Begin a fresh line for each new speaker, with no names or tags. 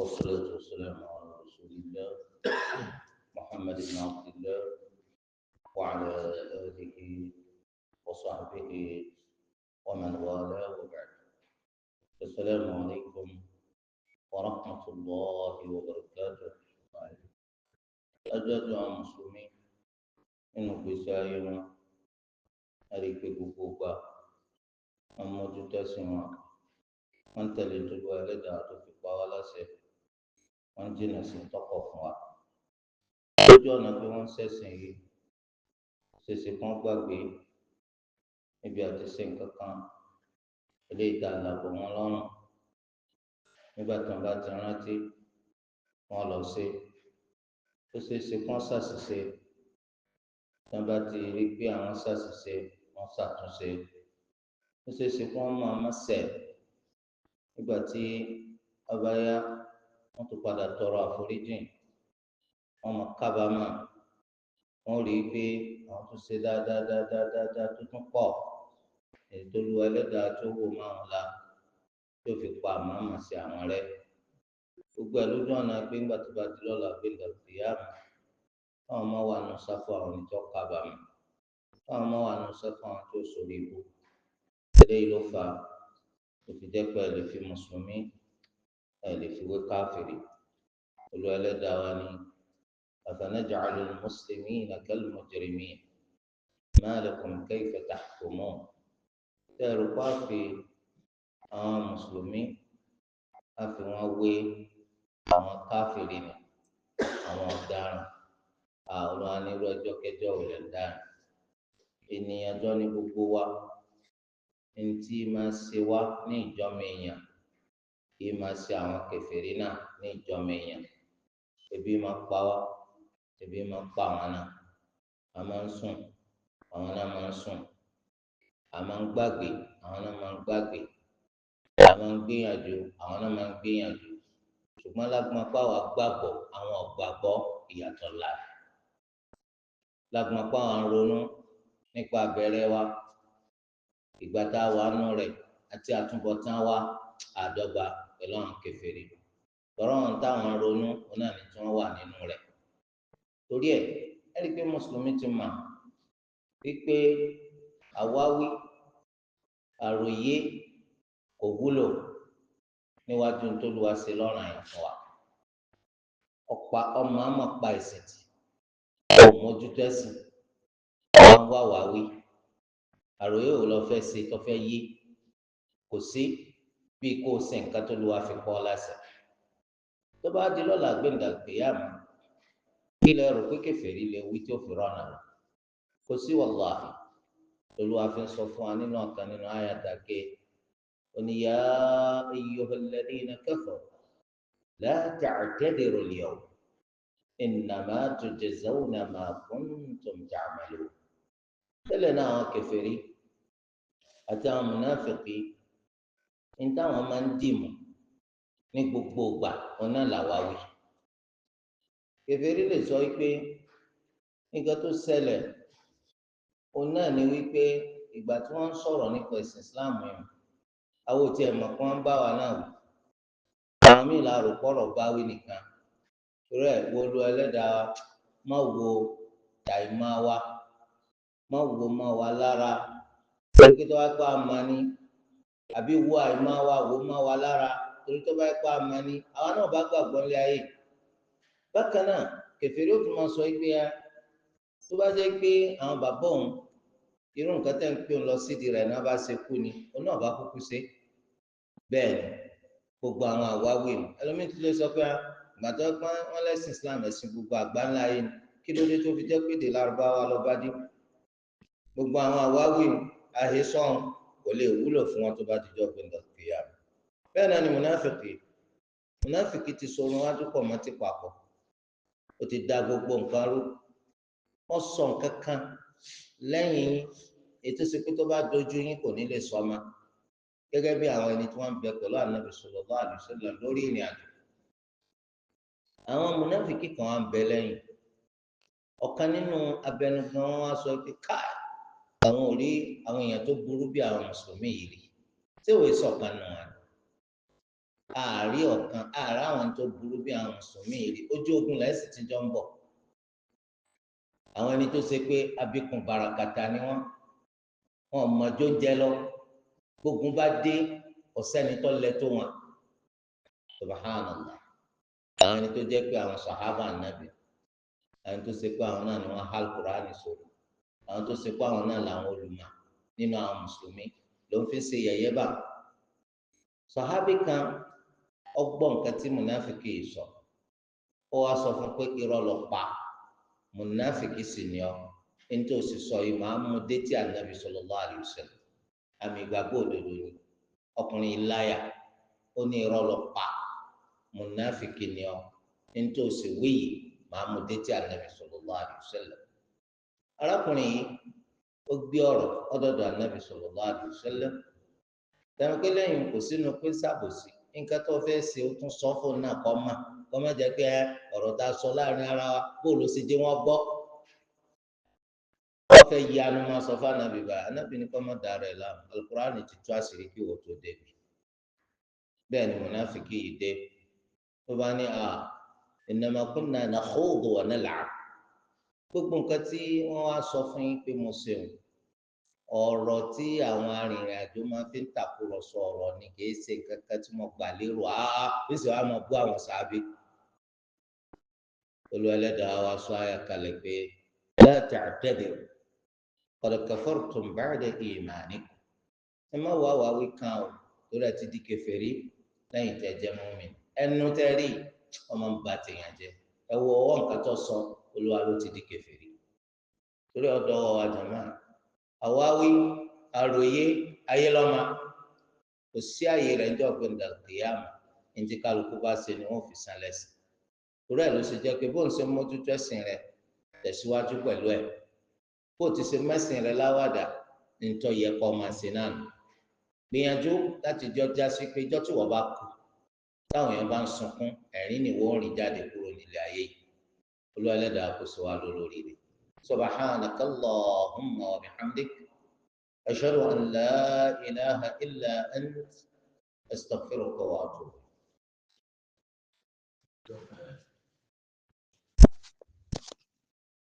والصلاة والسلام على رسول الله محمد بن عبد الله وعلى آله وصحبه ومن والاه، وبعد. السلام عليكم ورحمة الله وبركاته. Adájọ́ àwọn mùsùlùmí nínú ìgbésí ayé wọn, a rí i pé gbogbo gbà wọn mójútó ẹ̀sìn wọn, wọn tẹ̀lé tó lu ẹlẹ́dàá tó fi pa wá láṣẹ, wọn jìnnà sí tọkọ̀ fún wa. Lójú ọ̀nà pé wọ́n ń ṣẹ̀sìn yìí, ṣèṣe kan gbàgbé níbi àti ṣe nǹkan kan eléyìí tá a làbọ̀ wọn lọ́rùn. Nígbà tí wọ́n bá ti rántí, wọ́n lọ ṣe. Ó ṣeé ṣe kán ṣàṣìṣe. Tí wọ́n bá ti rí pé àwọn ṣàṣìṣe, wọ́n ṣàtúnṣe. Ó ṣeé ṣe kí wọ́n máa má ṣẹ̀. Nígbà tí ọba yá, wọ́n tún padà tọrọ àforíjìn, wọ́n máa kábàámà, wọ́n rí i pé àwọn tún ṣe dáadáa dáadáa dáadáa tó tún pọ̀, èyí tó lu ẹlẹ́dàá tó wò máa wọn la tó fi pa àmàmà sí àwọn rẹ̀. Gbogbo ẹ̀ lójú ọ̀nà pé ńgbà tó bá di lọ́la pé ìdàgbìyàmù, káwọn ọmọ wà nù sáfù àwọn ẹni tó kábàámà, káwọn ọmọ wà nù sáfù àwọn tó sórí ibú. Eléyìí ló fà á tó fi jẹ́ pé ẹ lè fi mùsùlùmí, ẹ lè fi wé káfìrí. Olú ẹlẹ́dàá wa ni afanaj'alu al-muslimina kal-mujrimin ma lakum kayfa tahkumun. Tẹ́ ẹ rò pé a fi àwọn mùsùlùmí, a fi wọn wé àwọn káfìrí ni, àwọn ọ̀daràn? Àwọn onírú ẹjọ́ kẹjọ ò lè dáràn. Ènìyàn jọ ní gbogbo wa. Ntí máa ṣe wá ní ìjọmọ èèyàn kí máa ṣe àwọn kèfèrí náà ní ìjọmọ èèyàn. Ebi máa pa wá, ebi máa pa àwọn náà. A máa ń sùn, àwọn náà máa ń sùn. A máa ń gbàgbé, àwọn náà máa ń gbàgbé. A máa ń gbìyànjú, àwọn náà máa ń gbìyànjú. Ṣùgbọ́n lágbọn apá wa gbàgbọ́, àwọn ò gbàgbọ́, ìyàtọ̀ là. Lágbọn apá wa ń ronú nípa abẹ́rẹ́ wa, ìgbà tá a wà nù rẹ̀ àti àtúbọ̀tán wa, àdọ́gba pẹ̀lú àwọn kèfèrí. Tọ́rọ̀ wọn táwọn ronú, wọn náà ní tí wọ́n wà nínú rẹ̀. Torí ẹ̀ ẹ rí i pé mùsùlùmí ti mà wípé àwáwí àròyé kò wúlò níwájú ntòlúwa ṣe lọ́rùn àyàn fún wa. Ọ̀pá ọmọ àmọ̀ pa ẹ̀sìn tì, kò mójútó ẹ̀sìn, wọ́n wá wáwí. Àròyé ò lọ fẹ́ ṣe tó fẹ́ yí, kò sí bí kò ṣe nǹkan tó lu wa fi pọ́ láṣẹ. Tó bá di lọ́la gbẹ̀ngà gbéyàmù, kí lẹ rò pé kèfèrí lè wí tí ó fi rọ́nà lọ? Kò sí, wàláhì. Olúwa fi ń sọ fún wa nínú ọ̀kan nínú àyàtà ké oní yā ayyuhal ladhīna kafarū lā ta'tadhiru al-yawm innamā tujzawna mā kuntum ta'malūn. Tẹ́lẹ̀ náà àwọn kèfèrí àti àwọn mùnáfìkì ní táwọn máa ń dìmú ní gbogbo ìgbà, wọn náà làwa wí. Kèfèrí lè sọ wípé nǹkan tó ṣẹlẹ̀ òun náà ni wípé ìgbà tí wọ́n ń sọ̀rọ̀ nípa ẹ̀sìn Islam yẹn, àwọn ò tiẹ̀ mọ̀ pé wọ́n ń bá wa náà wí. Àwọn míì la rò pọ̀rọ̀ bá wí nìkan. Torí ẹ̀ wo lu ẹlẹ́dàá wa, má wo tàìmá wa, má wo má wa lára. Torí pé tó bá pa àmà ni, àbí wo àìmá wa, wo má wa lára. Torí tó bá pa àmà ni, àwa náà bá gbàgbọ́ nílé ayé. Bákan náà, kèfèrí ó tún máa sọ pé ẹ tó bá jẹ́ pé àwọn bàbá òun irú nǹkan tẹ́ ń pè ń lọ sídìí rẹ̀ náà bá ṣe kú ni, òun náà bá kúkú ṣe. Bẹ́ẹ̀ ni gbogbo àwọn àwáwí mi. Ẹlòmíín tún lè sọ pé gbàtọ́ pé wọ́n lẹ́sìn Islam, ẹ̀sìn gbogbo àgbáńlá yìí ni, kí ló dé tó fi jẹ́ pé èdè Lárúbáwá ló bá dé? Gbogbo àwọn àwáwí àhesọ kò lè wúlò fún wọn tó bá ti jọ pé ndàkìyà. Bẹ́ẹ̀ náà ni mùnáfìkì. Mùnáfìkì ti sọ orun wájú pọ̀ mọ́ ti papọ̀. Ó ti da gbogbo nǹkan rú. Wọ́n sọ nǹkan kan lẹ́yìn ètò ìsìnkú tó bá dojú yín kò ní lè sọ ọmọ. Gẹ́gẹ́ bí àwọn ẹni tí wọ́n ń bẹ pẹ̀lú Ànábì sallallahu alaihi wasallam lórí ìrìn àjò. Àwọn mùnáfìkì kan wá ń bẹ lẹ́yìn. Ọ̀kan nínú abẹnugan wọn wá sọ pé káì, àwọn ò rí àwọn èèyàn tó burú bí àwọn mùsùlùmí yìí rí. Ṣé ìwé sọ̀kan nù wọn? Àárí ọ̀kan àárá àwọn tó burú bí àwọn mùsùlùmí rí. Ojú ogun lẹ́sìn tí jọ ń bọ̀. Àwọn ẹni tó ṣe pé abikùn barakata ni wọ́n, wọn mọ̀jọ́ jẹ lọ. Gbógun bá dé ọ̀sẹ́ni tó lẹ tó wọn. Subhanallah. Àwọn ẹni tó jẹ́ pé àwọn sàhábà nàbì, àwọn tó ṣe pé àwọn náà ni wọ́n há Kùránì sórí, àwọn tó ṣe pé àwọn náà làwọn olùmọ̀ nínú àwọn mùsùlùmí ló ń fi ṣe yẹ̀yẹ́ bá. Sàhábì kan ọgbọ́n nǹkan tí mùnáfíkì yìí sọ, ó wá sọ fún pé irọ́ ló pa, mùnáfíkì sì ni ọ, nítorí ó sì sọ yìí máa mú détí ànábì sallallahu alaihi wasallam. Àmì ìgbàgbọ́ òdodo ni ọkùnrin ìláyà, ó ní irọ́ ló pa, mùnáfíkì ni ọ, nítorí ó sì wí yìí máa mú détí ànábì sallallahu alaihi wasallam. Arákùnrin yìí ó gbé ọ̀rọ̀ ọdọdọ ànábì sallallahu alaihi wasallam. Tẹnu pé lẹ́yìn kò sínú pé sábòsí nǹkan tó fẹ́ ṣe, ó tún sọ fún náà kọ́ mà kọ́ má jẹ́ pé ọ̀rọ̀ tá a sọ láàrin ara wa bó ló ṣe jẹ́ wọ́n gbọ́. Wọ́n fẹ́ yí anu máa sọ fún anabi báyìí, anabi ní kọ́ má dara ẹ̀ láàmú, alukur'ani ti tú àṣírí kí wọ́n tó débi. Bẹ́ẹ̀ ni mùnáfíkì yìí dé tó bá ní a innama kunna nakhudu wa nal'ab. Gbogbo nǹkan tí wọ́n wá sọ fún yín pé mo ṣeun, ọ̀rọ̀ tí àwọn arìnrìn-àjò máa fi ń tàkúrọ̀sọ ọ̀rọ̀ ni, kì í ṣe kankan tí mo gbà lérò. Áá níṣẹ́ wàá máa bú àwọn sàábé. Olúwa Ẹlẹ́dàá wa sọ àyà kalẹ̀ pé la ta'tadiru qad kafartum ba'da imanikum. Ẹ má wàá wàá wí kan o, torí ẹ ti di kèfèrí lẹ́yìn tẹ́ jẹ́ mùmínì. Ẹnu tẹ́ rí ọmọ ń ba tèèyàn jẹ́. Ẹ wo ọwọ́ nǹkan tó sọ, Olúwa ló ti di kèfèrí. Torí ọ̀dọ́ wa jàmáà, àwáwí àròyé ayé lọ́mà kò sí àyè rẹ̀ ńjọ́ gbẹ̀ndàkìyàmù. Ntí kálukú bá ṣe ni wọ́n fi san lẹ́sìn. Torí ẹ̀ ló ṣe jẹ́ pé bóun ṣe mójútó ẹ̀sìn rẹ̀ tẹ̀síwájú pẹ̀lú ẹ̀, bó ti ṣe mẹ́sìn rẹ̀ láwàdà ní ntọ́ yẹ kọ́ máa ṣe náà nù. Gbìyànjú láti jọ jásí pé ijọ́ tí wọ́n bá kú táwọn èèyàn bá ń sunkún, ẹ̀rín ni wọ́n rìn jáde kúrò nílé ayé yìí. Olúwa Ẹlẹ́dàá kò sọ wá lórí rẹ̀. Subhanaka Allahumma wa bihamdik, ashhadu an la ilaha illa ant, astaghfiruka wa atubu.